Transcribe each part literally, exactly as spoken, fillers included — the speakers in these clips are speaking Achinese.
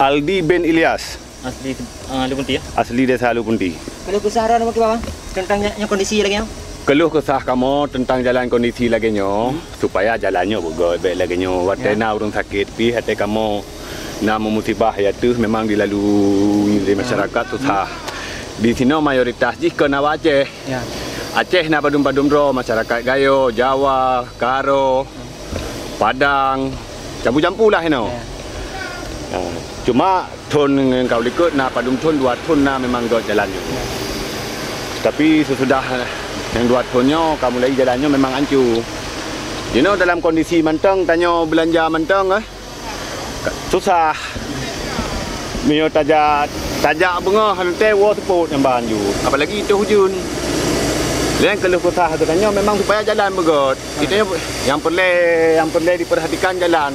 Aldi bin Ilyas. Asli, ah, Lupunti, ya? Asli desa Lupunti. Keluh kesah droeneuh bagaimana tentang nya-, nya kondisi lagèe nyoe? Keluh kesah kamoe tentang jalan kondisi lagèe nyoe, supaya jalan nyoe beugöt bèk lagèe nyoe. Watèe na ureueng sakét pih, watèe kamoe na musibah, ya teuh memang dilalui lé masyarakat susah. Di sinoe mayoritas jih kon awak Aceh. Ya. Aceh na padum-padum droe, masyarakat Gayo, Jawa, Karo, Padang, jampu-jampu lah inoe. Ya. Ha, cuma thôn nyang ka likot na padum thôn, dua thôn na memang göt jalan nyoe. Ya. Tapi sesudah nyang dua thôn nyoe ka mulai jalan nyoe memang ancu. Inoe dalam kondisi mantong, tanyoe beulanja mantong, eh. Susah. Meunyoe tajak, tajak beungoh, hana teuwoe seupôt nyang ban ju. Apalagi itoh ujeuen. Lé nyang keuluh kesah geutanyoe memang supaya jalan beugöt. Kita nyang peureulèe, nyang peureulèe diperhatikan jalan.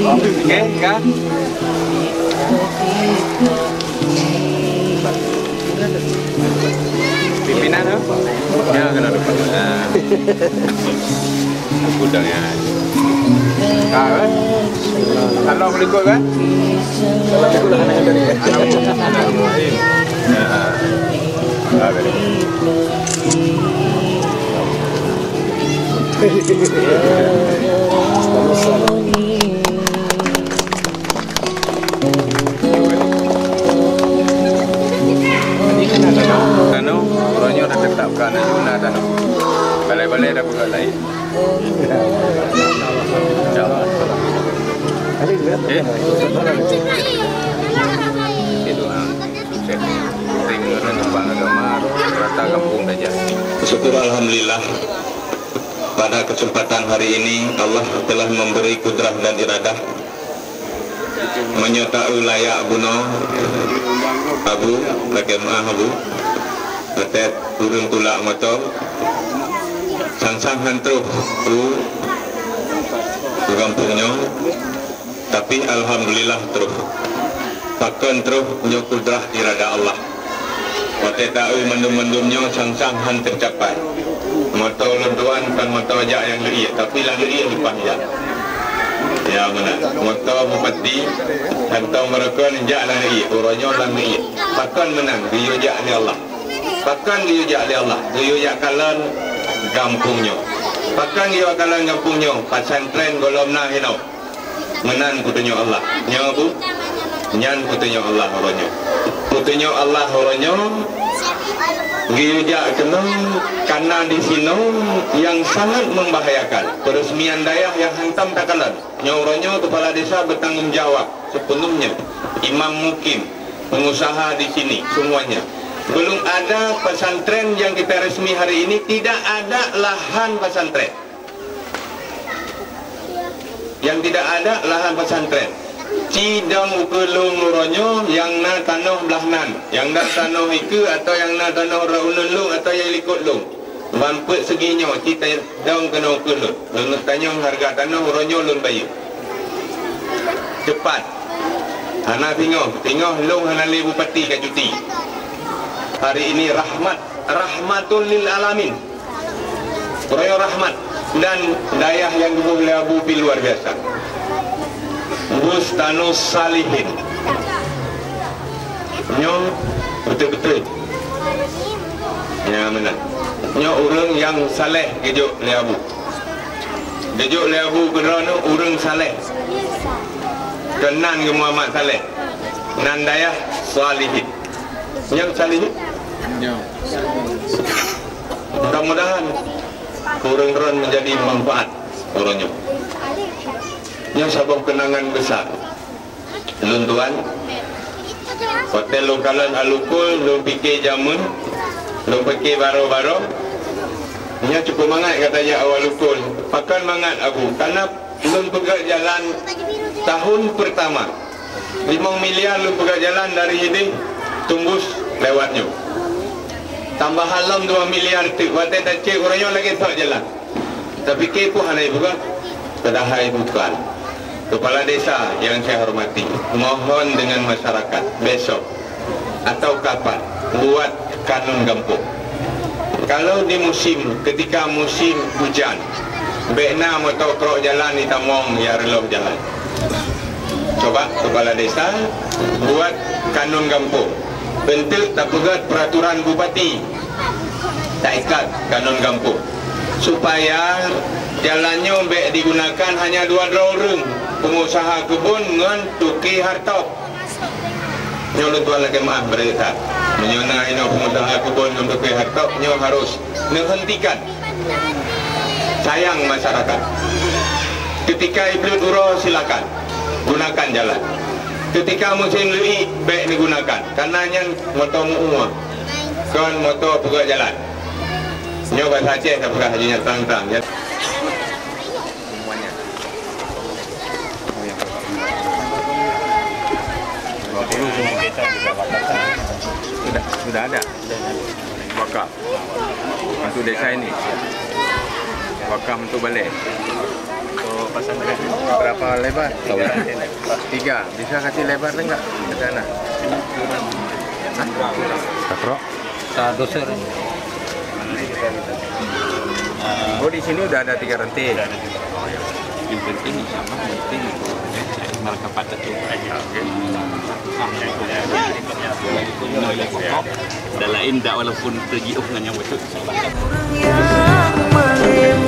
Okey, kan? Pimpinan tu? Ya, kena lupa. Ah. Gudang ya. Ah, eh? Kalau berikut kan? Kalau berikut lah, anak dari. Ya. Ah, dari. Tanoh, uroe nyoe dah teutap keu aneuk cucu na tanoh. Balai-balai dah buka laén. Insya Allah. Eh? Itu, ha. Sukses. Penting ureueng kembang agama, rata kampung saja. Syukur alhamdulillah. Pada kesempatan hari ini, Allah telah memberi kudrah dan iradah. Meunyoe ta-eu layak bunoe, Abu, lakèe meu'ah, Abu, watèe ureueng tulak moto, sang-sang han troh u, u gampông nyoe. Tapi alhamdulillah troh. Pakon troh, nyoe kudrah irada Allah. Watèe ta-eu mandum-mandum nyoe sang-sang han teucapai. Moto lôn tuan kon moto jak nyang leuiek, tapi lam leuiek leupah jak. Ya, meunan. Moto mupati, kantong meureukoh jak lam leuiek, uroe nyoe lam leuiek. Pakon meunan, geuyue jak lé Allah. Pakon geuyue jak lé Allah, geuyue jak kalon gampông nyoe. Pakon geuyue kalon gampông nyoe, pesantren gohlom na hinoe. Meunan peutunyok Allah. Nyoe, Bu? Nyan peutunyok Allah uroe nyoe. Peutunyok Allah uroe nyoe, geuyue jak keunoe, karena di sinoe nyang sangat membahayakan. Peresmian dayah nyang hantom takalon. Nyoe uroe nyoe kepala desa bertanggung jawab sepenuhnya. Imam mukim, pengusaha di sini, semuanya. Belum ada pesantren yang kita resmi hari ini, tidak ada lahan pesantren. Nyang tidak ada lahan pesantren. Ci dong ukeue lôn uroe nyoe nyang na tanoh blah nan, nyang na tanoh ikeue atau nyang na tanoh rot uneun lôn atau nyang likot lôn. Ban peuet seugi nyoe cit tadong keunoe keu lôn. Lôn tanyong hareuga tanoh uroe nyoe lôn bayeue. Cepat. Hana singoh, singoh lôn hana lé bupati ka cuti. Hari ini rahmat, rahmatul lil alamin. Uroe nyoe rahmat dan dayah nyang geuboh lé Abu pih luar biasa. Bustanus Salihin. Nyoe beutôi-beutôi. Ya, meunan. Nyoe ureuëng nyang saleh geujok lé Abu. Geujok lé Abu keudroe nyoe ureuëng saleh. Keunan geuh Muhammad Saleh. Nan dayah Salihin. Nyang Salihin? Nyoe. Mudah-mudahan ureuëng droen menjadi manfaat ureuëng nyoe. Nyoe saboh keunangan besar. Lôn tuan, watée lôn kalon Alukul, lôn pike jameun, lôn pike baroe-baroe, nyoe cukup mangat gata jak u Alukul. Pakon mangat Abu? Karena lôn peugah jalan tahun pertama. Limong miliar lôn peugah jalan dari idéh tumbus lewat nyoe. Tambahan lom dua miliar teuk. Watée tacek uroe nyoe lagée sok jalan. Tapi keu peue hana ibuka? Padahai bukan. Kepala desa yang saya hormati, mohon dengan masyarakat besok atau kapan buat kanun gampông. Kalau di musim, ketika musim hujan, bék na moto trok jalan itamong ya reuloh jalan. Coba kepala desa buat kanun gampông. Bentuk tapeugét peraturan bupati. Taikat kanun gampông supaya jalan nyoe bék digunakan hanya dua droe ureuëng, pengusaha kebun ngon tuke hartop. Nyoe lôn tuan lakée meuáh bak gata. Meunyoe na inoe pengusaha kebun ngon tuke hartop, nyoe harus neuhentikan. Sayang masyarakat. Ketika ibleuet uroe, silakan gunakan jalan. Ketika musim leuik, bék neugunakan, karena nyan moto meu-ue. Kon moto peugét jalan. Nyoe bahasa Aceh tapeugah laju nyan trang-trang, ya. Sudah, sudah ada. Wakaf. Untuk desa ini. Wakaf untuk balai. Berapa lebar? Tiga. Bisa kasih lebar enggak? Ke sana. Takrok. Sa doser. Oh, di sini udah ada tiga ranting. Yang penting insya Allah, yang penting mereka patut tu. Dan lain tak walaupun terjiuh dengan yang betul. Ureueng nyang meulim